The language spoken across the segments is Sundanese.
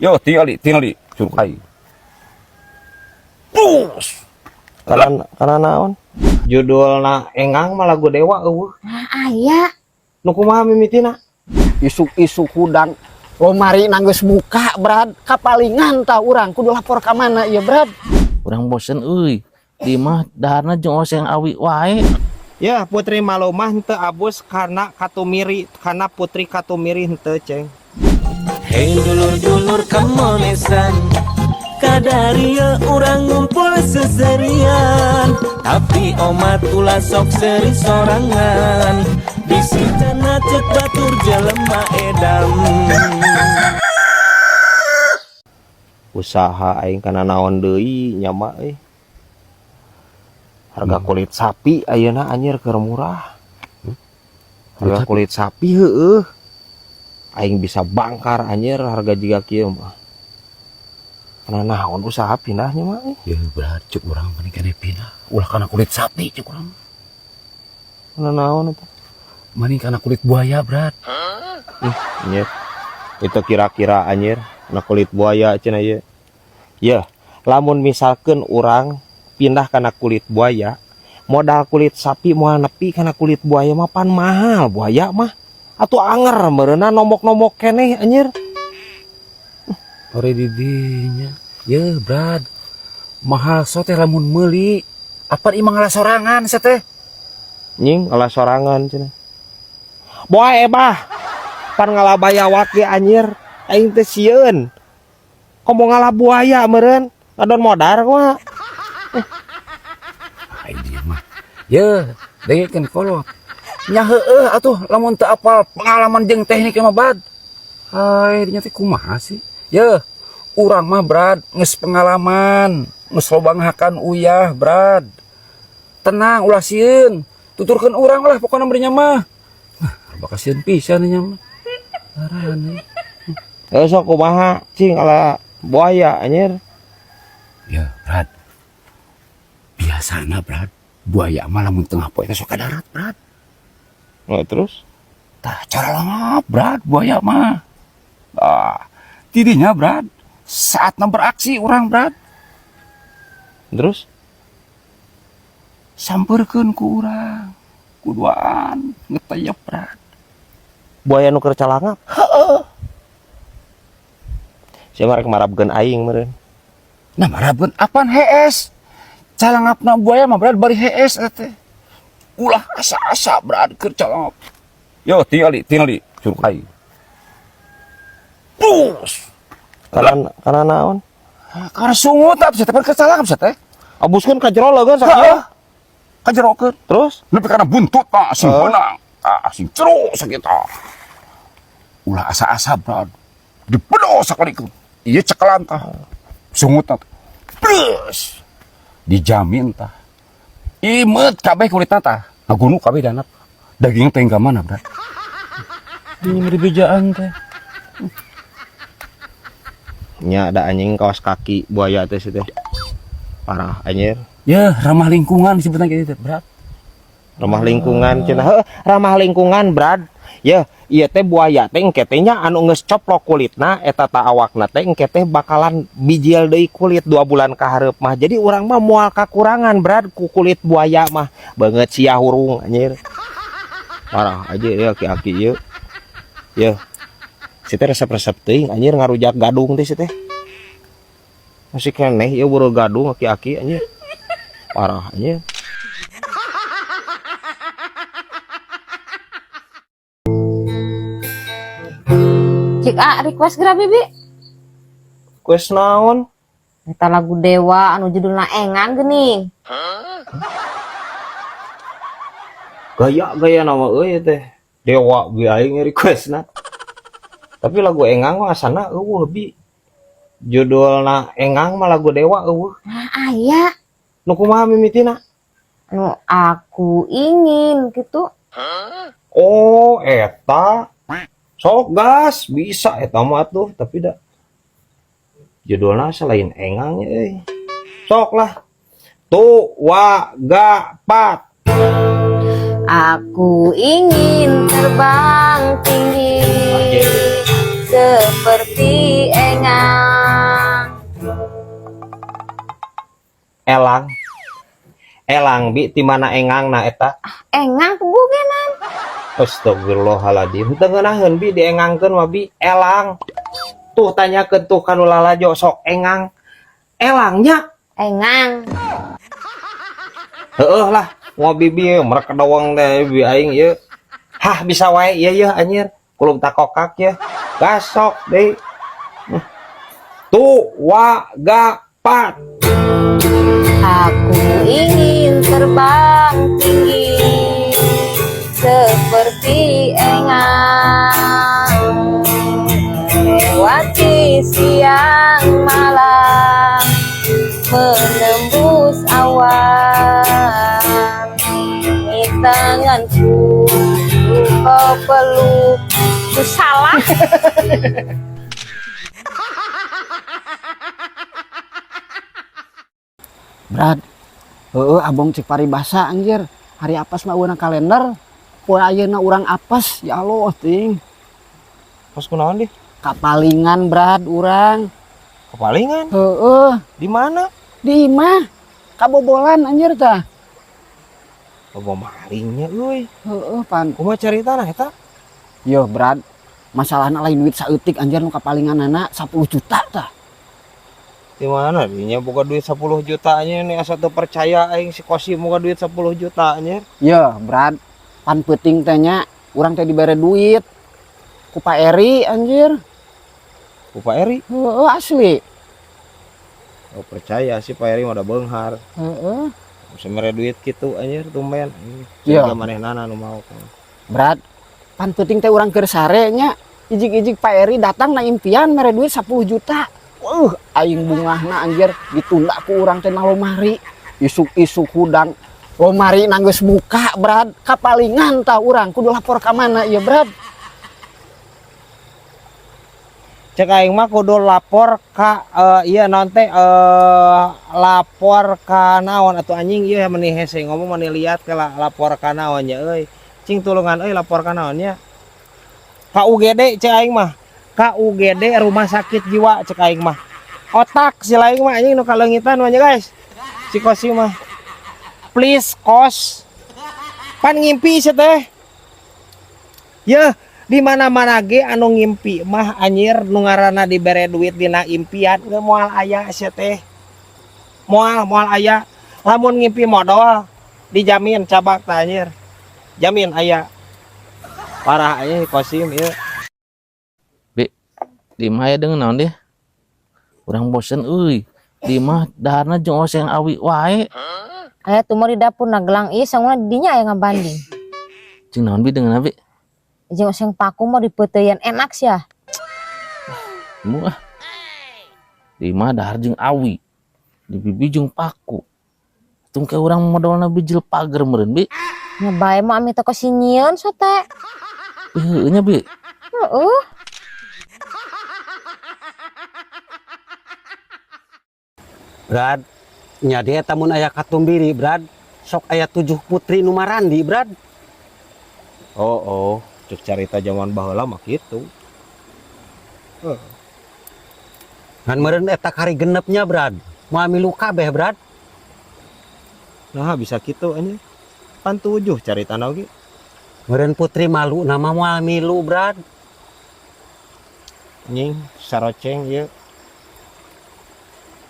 Yo, tingali, tingali, surkai. Terus. Karena naon? Judulna Engang mah lagu Dewa eueuh. Nah, aya. Nu kumaha mimitina? Isuk-isuk hudang lomari nanggeus buka, Brad. Kapalingan tah urang kudu lapor ka mana ieu, Brad? Urang bosen euy. Di mah daharna jeung oseng awi wae. Ya, Putri Malumah henteu abus karena katumiri, karena Putri Katumiri henteu, Ceng. Hei dulur-dulur kamonesan, kadaria urang ngumpul seserian. Tapi omat ulah sok seri sorangan. Bisi cenah cek batur jelema edam. Usaha aing kana naon deui nya mah euy. Harga kulit sapi ayeuna anjir keur murah. Harga kulit sapi heueuh. Aing bisa bangkar anjir harga jiga kieu mah. Kana naon usaha pindahnya mah euy. Ya, Brad, cek urang mending kene pindah. Ulah kana kulit sapi cek urang. Kana naon eta? Mending kana kulit buaya, Brad. Ih, anjir. Itu kira-kira anjir na kulit buaya cenah ieu. Ya, lamun misalkan urang pindah kana kulit buaya, modal kulit sapi moal nepi kana kulit buaya mah, pan mahal buaya mah. Atuh anger meureunna nomok-nomok keneh anjir. Ore didinya. Ya, Brad. Mahal so teh lamun meuli. Apa imang ngalah sorangan sia teh? Nying ngalah sorangan cenah. Boy ebah. Pan ngalah bayawak ge anjir. Aing teh sieun. Komo ngalah buaya meureun. Ngadon modar kumaha. Ai dia mah. Ya, dengekeun kolot. Nya heueuh atuh lamun teu apal pengalaman jeung teknik mah, Bad. Hai, dinya teh kumaha sih? Ya, urang mah, Brad, geus pengalaman, geus loba ngahakan uyah, Brad. Tenang, ulah sieun. Tuturkeun urang lah pokona mah mah. Nah, bakal sieun pisan nya mah. Arane. Eh sok kumaha cing ala buaya anjir. Ya, Brad. Biasana, Brad, buaya mah lamun tengah poe teh sok ka darat, Brad. Nah, terus Tah, cara langap, Brad, buaya mah. Ah, tidinya, Brad, saatna beraksi urang, Brad. Terus sampeurkeun ku urang. Kuduaan ngeteyep, Brad. Buaya nu keur calangap. Heeh. Sia mah rek marabkeun aing meureun. Nah, marabkeun apaan hees? Calangapna buaya mah, Brad, bari hees eta teh. Ulah asa-asa, Brad, keur calangap. Yo, tingali, tingali, surkai. Terus. Karena naon? Karena sungut tah sia teh keur calangap sia teh. Abuskeun ka jero leugeun sakieu. Heeh. Ka jerokeun. Terus nepi kana buntut tah sing Heeh. beunang. Ah, sing jero sakitu. Ulah asa-asa, Brad. Dipedo sakalikeun. Ieu cekelan tah. Sungut tah. Terus dijamin tah. Imeut kabeh kulitna tah. Ngagunu kabeh danap. Dagingnya teh ka mana, Brad? Ini mere bejaan teh. Nya ada anjing kaos kaki buaya teh sih teh. Parah anjir. Ya, ramah lingkungan disebutnya gitu, Brad. Ramah lingkungan cenah. Heuh, ramah lingkungan, Brad. Ya, ieu teh buaya teh engke teh nya anu geus coplok kulitna eta ta awakna teh engke teh bakalan bijil deui kulit 2 bulan ka hareup mah. Jadi urang mah moal kakurangan, Brad, ku kulit buaya mah. Beungeut sia hurung anjir. Parah aja ya aki-aki ieu. Ya. Si teh resep-resep teuing anjir ngarujak gadung teh si teh. Masih keneh ieu buru gadung aki-aki anjir. Parah anjir. Cik A request geura bibi. Request naon? Eta lagu Dewa anu judulna Engang geuning. Gaya-gaya nama euy teh. Dewa ge aing requestna. Tapi lagu Engang mah asana eueuh bi. Judulna Engang mah lagu Dewa eueuh. Nah, aya. Nu kumaha mimitina? Anu aku ingin gitu. Oh, eta. Sok gas bisa eta mah tuh, tapi da judulna selain Engang euy. Sok lah. Tu wa ga pat. Aku ingin terbang tinggi seperti engang. Elang. Elang bi ti mana engangna eta? Engang pugugenan. Astagfirullahaladzim. Teu ngeunaheun bi diengangkeun mah bi elang. Tuh tanyakeun tuh kanu lalajo sok engang. Elangnya. Engang. Heeh lah, ngopi bi mereka dawang teh bi aing ieu. Hah bisa wae ieu yeuh anjir. Kulub takokak ya. Gasok deui. Tu wa ga pat. Aku ingin terbang tinggi seperti engang, melewati siang malam, menembus awan. Di tanganku kau peluk. Itu salah. Brad, heeh abong cek paribasa anjir. Hari apes mah eueuh kalender. Poe ayeuna urang apes, ya Allah ting. Pas kunaon dih? Kapalingan Brad urang. Kapalingan? Heeh. Di mana? Di imah. Kabobolan anjir tah. Bobo malingnya euy. Heeh pan. Kumaha caritana eta? Yo Brad, masalahna lain duit saeutik anjir nu kapalinganana 10 juta tah. Di mana dinya boga duit 10 juta nya nih asa teu percaya aing si Kosi boga duit 10 juta anjir. Yo Brad, pan peuting teh nya urang teh dibere duit ku Pak Eri anjir. Ku Pak Eri? Heeh asli. Oh percaya sih Pak Eri mah da beunghar. Heeh. Bisa mere duit kitu anjir tumben. Iya. Siga manehnana nu mau. Brad, pan peuting teh urang keur sare nya ijik-ijik Pak Eri datang na impian mere duit 10 juta. Aing bungahna anjir ditunda ku urang teh na lomari. Isuk-isuk hudang lomari nanggeus buka Brad, kapalingan tah urang kudu lapor ka mana ieu Brad? Cek aing mah kudu lapor ka ieu naon teh lapor ka naon atuh anjing ieu meni hese ngomong meni liat ke lapor ka naon nya euy. Cing tulungan euy lapor ka naon nya. Ka UGD cek aing mah. Ka UGD rumah sakit jiwa cek aing mah. Otak si lain mah anjing nu kaleungitan mah nya guys. Si Kosi mah. Please kos. Pan ngimpi sia teh. Yeuh, di mana-mana ge anu ngimpi mah anjir nu ngaranna dibere duit dina impian ge moal aya sia teh. Moal aya. Lamun ngimpi modal dijamin cabak tah anjir. Jamin aya. Parah anjir Kosim ieu. Bi, di imah aya deungeun naon deh? Urang bosen euy. Di imah daharna jeung oseng awi wae. Aya tumor di dapur na gelang ieu sanguna di dinya aya ngabanding. Jeung naon bi deungeun bi? Jeung oseng paku mah dipeuteuyan enak sia. Mu ah. Di imah dahar jeung awi. Di bibi jeung paku. Tung ke urang modalna bijil pager meureun bi. Nya bae mah ami teh kosinyieun sote. Heueuh nya bi. Heeh. Brad, nya dia tamun aya katumbiri, Brad. Sok aya 7 putri nu marandi, Brad. Oh, oh, cek carita zaman baheula mah kitu. Heeh. Ngan meureun eta kari genepnya, Brad. Moal milu kabeh, Brad. Nah, bisa kitu anjing. Pan 7 caritana oge. Meureun putri malu nama moal milu, Brad. Anjing saroceng ieu.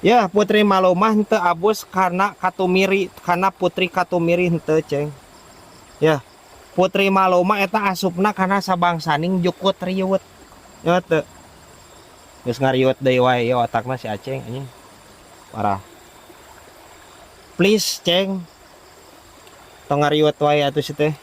Ya, putri malu mah henteu abus karena katumiri, karena putri katumiri henteu, Ceng. Ya, putri malu mah eta asupna kana sabangsaning jukut riwet. Ya teu. Geus ngariwet deui wae ieu otakna si Aceng anjing. Parah. Please, Ceng. Tong ngariwet wae atuh si teh.